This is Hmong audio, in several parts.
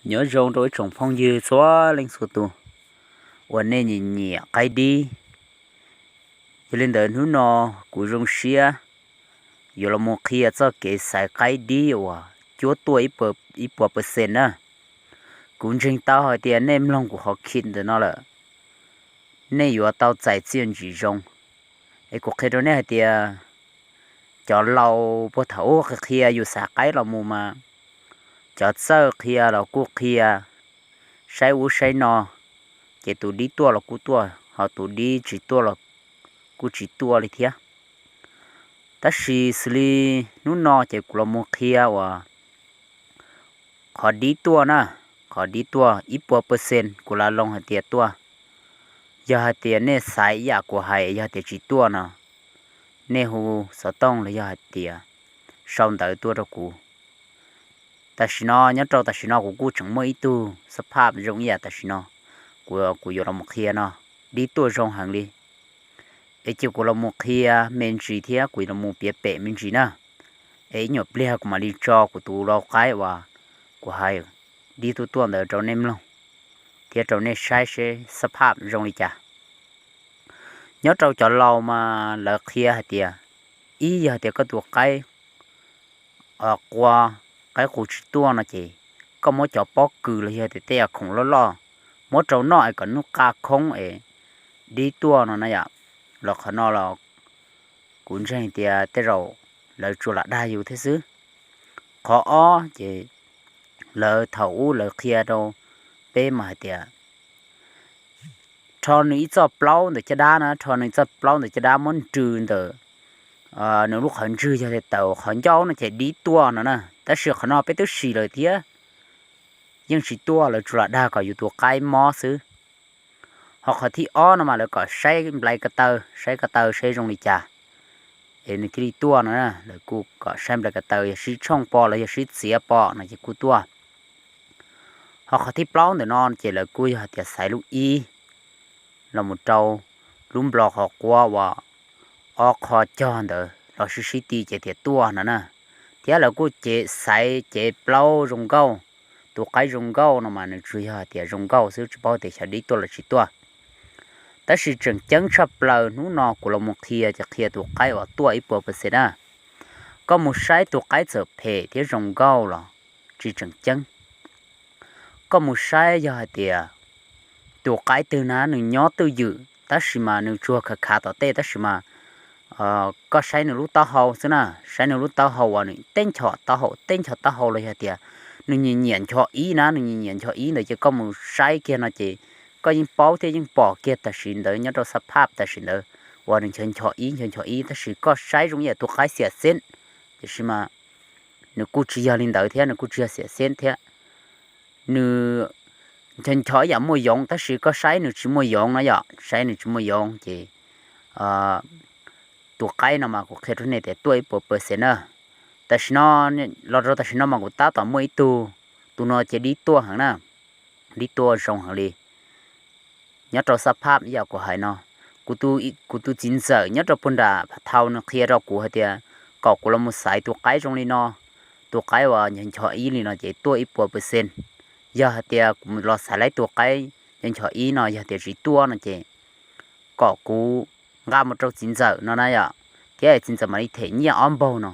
Nyob zoo rau ib tsoom phooj ywg txhua leej txhua tus uas nej nyiam nyiam qaib dib. Yog li ntawd hnub no kuv zoo siab yuav los mus qhia txoj kev xaiv qaib dib uas cuab tuaj ib puas percent na. Kuv ntseeg tau hais tias nej mloog kuv qhov clip ntawm no lawm, nej yuav tau txais txiaj ntsim zoo. Es kuv qhia rau nej hais tias cov laus puag thaum ub qhia qhia yus xaiv qaib los mus mas cov txawj qhia los kuj qhia saib ub saib no, ces tus dib tuaj los kuj tuaj, ho tus dib tsis tuaj los kuj tsis tuaj li thiab. Tab sis xws li hnub no ces kuv los mus qhia uas qhov dib tuaj na, qhov dib tuaj ib puas percent kuv la loo hais tias tuaj. Yog hais tias nej xaiv ib yam kuv hais, yog tias tsis tuaj no, nej hu xov tooj los yog hais tias sau ntawv tuaj rau kuv. Tam sim no, nyob rau tam sim no kuv kuj tseem muaj ib tug xab phaj zoo ib yam tam sim no kuv yuav los mus qhia no, dib tuaj zoo heev li. Es cia kuv los mus qhia me ntsis thiab kuv los mus piav pem me ntsis na. Es ib nyuam pliag kuv mam li tso kuv tus lau qaib uas kuv hais dib tuaj tuaj ntawd rau nej mloog thiab rau nej saib seb xab phaj zoo li cas. Nyob rau cov laus mas lawv qhia hais tias, ib yog tias koj tus qaib qua, qaib qus tsis tuaj no ces koj muab cov pob kws los yog tias tej yam khoom loj loj muab rau noj es kom nws qa khoob es dib tuaj no na yom. Los qhov no los kuv ntseeg tias tej zaum lawv tsuas lam dag yus thiab xwb. Qhov ob ces lawv thaum ub lawv qhia rau peb mas hais tias rho nws ib txoj plaub ntawm caj dab na, rho nws ib txoj plaub ntawm caj dab muab nrws ntawm nws lub qhov ntswg yog tias tawm qhov ncauj no ces dib tuaj no na. Tab sis qhov no peb twb sim lawm thiab, yeej tsis tuaj, lawv tsuas lam dag kom yus tus qaib mob xwb. Ho qhov thib ob no mas lawv kom saib nplai ko taw, saib ko taw saib zoo li cas es nws thiaj li tuaj no. Lawv kuj kom saib nplai ko taw, yog sib tshooj pom los yog sib txiav pom no ces kuj tuaj. Ho qhov thib plaub ntawm no ces lawv kuj yog hais tias xaiv lub ib los mus rau lub nplos qhov quav uas ob qho cog ntawd los sib sib ti ces tias tuaj no na. Thiab lawv kuj cev xaiv cev plaub zoo nkauj, tus qaib zoo nkauj no mas nws tsuas yog hais tias zoo nkauj xwb, tsis paub tias xyov dib tuaj los tsis tuaj. Tab sis tseem ceeb tshaj plaws hnub no kuv los mus qhia ces qhia tus qaib uas tuaj ib puas percent na. Koj mus saib tus qaib txawm phem thiab zoo nkauj los tsis tseem ceeb. Koj mus saib yog hais tias tus qaib twg na nws nyob twj ywm tab sis mas nws tsuag khav khav tom tej tab sis mas koj saib nws lub taub hau xwb na, saib nws lub taub hau uas nws teb ncho taub hau, teb ncho taub hau los yog tias nws nyiam nyiam ncho ib na, nws nyiam nyiam ncho ib ntawd ces koj mus saib kiag no ces koj yeej paub thiab yeej pom kiag tam sim ntawd nyob rau xab phaj tam sim ntawd uas nws ncho ncho ib ncho ncho ib, tab sis koj saib zoo ib yam tus qaib xiam xeeb, tiam sis mas nws kuj tsis yog li ntawd thiab, nws kuj tsis yog xiam xeeb thiab. Nws ncho ncho ib yam muaj yoov tab sis koj saib nws tsis muaj yoov no yom, saib nws tsis muaj yoov ces tus qaib no mas kuv qhia rau nej tias tuaj ib puas percent na. Tam sim no, los rau tam sim no mas kuv tab tom muaj ib tug, tus no ces dib tuaj heev na, dib tuaj zoo heev li. Nyob rau xab phaj ib yam kuv hais no, kuv tus txiv ntxawm nyob rau puag nram Phav Thau nws qhia rau kuv hais tias kom kuv los mus xaiv tus qaib zoo li no, tus qaib uas ncho ncho ib li no ces tuaj ib puas percent. Yog hais tias kuv los xaiv laib tus qaib ncho ncho ib no yog tias tsis tuaj no ces kom kuv nqa mus rau txiv ntxawm no na yom, thiab txiv ntxawm mam li them nyiaj ob npaug no.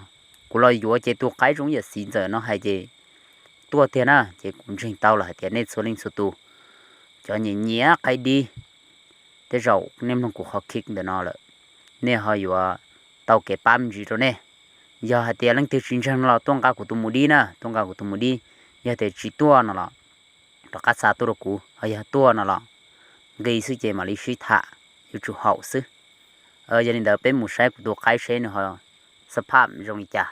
Kuv los yuav ces tus qaib zoo yam txiv ntxawm no hais ces tuaj tiag na, ces kuv ntseeg tau lawm hais tias nej txhua leej txhua tus cov nyiam nyiam qaib dib, tej zaum nej mloog kuv qhov clip ntawm no lawm, nej ho yuav tau kev pab me ntsis rau nej. Yog hais tias leej twg tsis ntseeg no los tuaj nqa kuv tus mus dib na, tuaj nqa kuv tus mus dib. Yog tias tsis tuaj no los rov qab xa tuaj rau kuv, ho yog tuaj no los nqi xwb ces mam li sib tham, yuav tsum haum xwb. Yog li ntawd peb mus saib kuv tus qaib seb nws ho xab phaj zoo li cas.